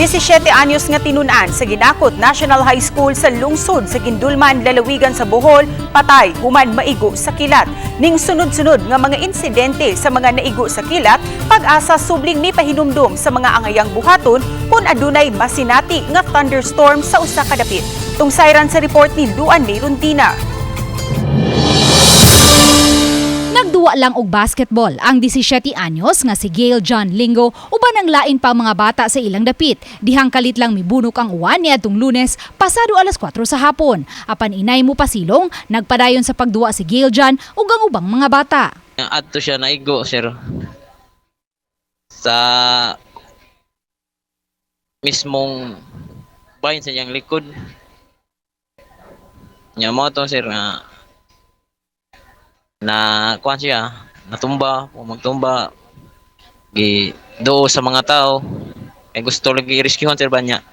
17 anyos nga tinun-an sa Ginakot National High School sa lungsod sa Guindulman, lalawigan sa Bohol, patay human maigo sa kilat. Ning sunod-sunod nga mga insidente sa mga naigo sa kilat, PAGASA subling mipahinumdum sa mga angayang buhaton kung adunay masinati nga thunderstorm sa usa ka dapit. Tungsayran sa report ni Luan May Rondina. Nagduwa lang og basketball ang 17 anyos nga si Gail John Lingo uban ang lain pa mga bata sa ilang dapit. Dihang kalit lang mibunok ang uwan niadtong Lunes pasado alas 4 sa hapon. Apan inay mo pasilong, nagpadayon sa pagduwa si Gail John ug ang ubang mga bata. Adto siya naigo, sir. Sa mismong bahin sa iyang likod. Nya mo to, sir, nga na kuan siya, natumba, magtumba gi do sa mga tao. Kay gusto lagi i-rescuehan, sir, ba niya.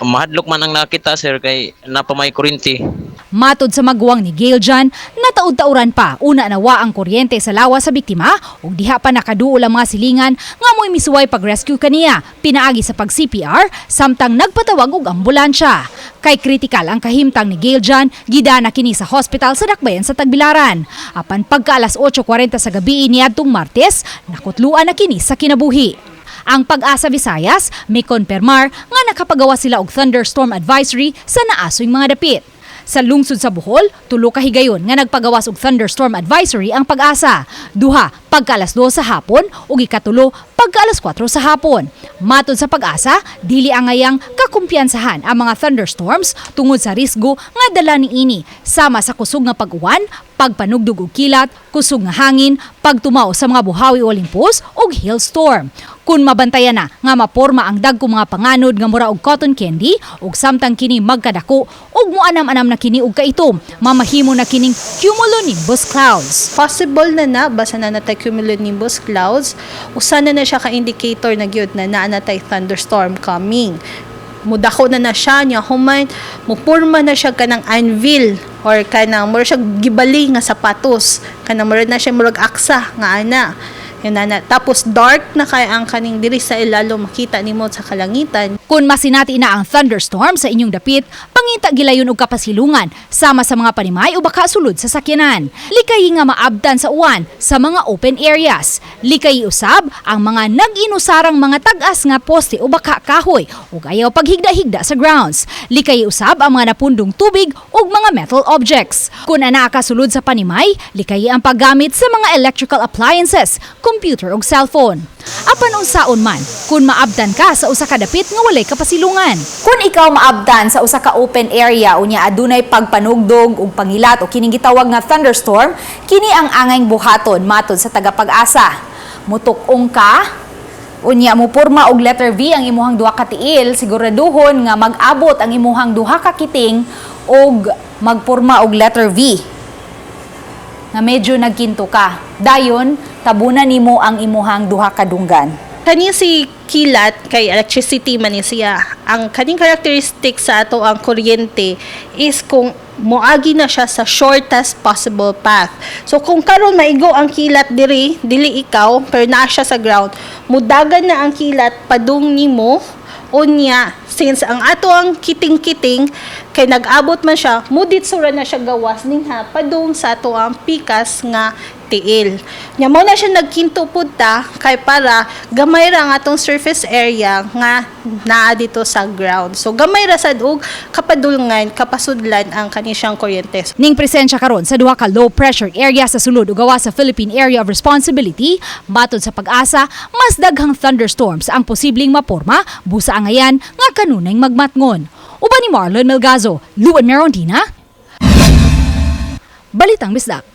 Mahadlok man ang nakita, sir, kay napamay kuryente. Matod sa maguwang ni Gail John, nataud-tauran pa una nawa ang kuryente sa lawas sa biktima ug diha pa nakaduol ang mga silingan nga mo'y misuway pag-rescue kaniya pinaagi sa pag-CPR samtang nagpatawag og ambulansya. Kay kritikal ang kahimtang ni Gail John, gidana kini sa hospital sa Dakbayan sa Tagbilaran. Apan pagka alas 8:40 sa gabi niadtong Martes, nakutluan na kini sa kinabuhi. Ang PAGASA Visayas may konpermar nga nakapagawa sila og thunderstorm advisory sa naasoy mga dapit. Sa lungsod sa Bohol, tulo ka higayon nga nagpagawas og thunderstorm advisory ang PAGASA. Duha pagka alas 2 sa hapon ug ikatulo pagka alas 4 sa hapon. Matod sa PAGASA, dili angayang kakumpiyansahan ang mga thunderstorms tungod sa risgo nga dala niini sama sa kusog nga pag-uwan, pagpanugdog og kilat, kusog nga hangin, pagtumaw sa mga buhawi o limpos ug hailstorm. Kung mabantayan na nga maporma ang dagko mga panganod nga mura og cotton candy ug samtang kini magkadako ug muanam-anam na kini og kaitom, mamahimo na kining cumulonimbus clouds. Possible na na basta na natay cumulonimbus clouds, usa na na siya ka indicator na gyud na naa na tay thunderstorm coming. Mudako na na siya niya, human mupurma na siya kanang anvil or kanang mura siya gibali nga sapatos, kanang mura na siya murag aksa nga ana. Yun na na. Tapos dark na kay ang kaning diri sa ilalo makita nimo sa kalangitan. Kung masinati na ang thunderstorm sa inyong dapit, pangita gilayon og kapasilungan sama sa mga panimay o baka sulod sa sakyanan. Likayi nga maabtan sa uwan sa mga open areas. Likayi usab ang mga nag-inusarang mga tag-as nga poste o baka kahoy ug ayaw paghigda-higda sa grounds. Likayi usab ang mga napundong tubig ug mga metal objects. Kung anaa ka sulod sa panimay, likayi ang paggamit sa mga electrical appliances, computer ug cellphone. Apan unsaon man, kung maabtan ka sa usa ka dapit nga walay kapasilungan. Kung ikaw maabtan sa usa ka open area unya adunay pagpanugdog ug pangilat o kining gitawag nga thunderstorm, kini ang angayng buhaton matod sa tagapag-asa. Mutuk-ong ka, unya mupurma og letter V ang imuhang duha ka tiil, siguraduhon nga mag-abot ang imuhang duha ka kiting og magpurma og letter V nga medyo nagkinto ka. Dayon, tabunan nimo ang imuhang duha ka dunggan. Kani si kilat kay electricity man ni siya. Ang kaning characteristic sa ato ang kuryente is kung moagi na siya sa shortest possible path. So kung karon maigo ang kilat diri, dili ikaw, pero naa siya sa ground, mudagan na ang kilat padung nimo. Unya, since ang ato ang kiting-kiting kay nag-abot man siya, muditsura na siya gawas ningha padung sa ato ang pikas nga tiil. Nya mo na siya nagkinto pud ta kay para gamay ra ang atong surface area nga naa dito sa ground. So gamay ra sad og kapadulngan, kapasudlan ang kani siyang kuryente. Ning presensya karon sa duha ka low pressure area sa sulod ug gawas sa Philippine Area of Responsibility, matod sa PAGASA, mas daghang thunderstorms ang posibleng maporma busa angayan nga kanunay magmatngon. Uban ni Marlon Melgazo, Luan Merondina, Balitang Bisdak.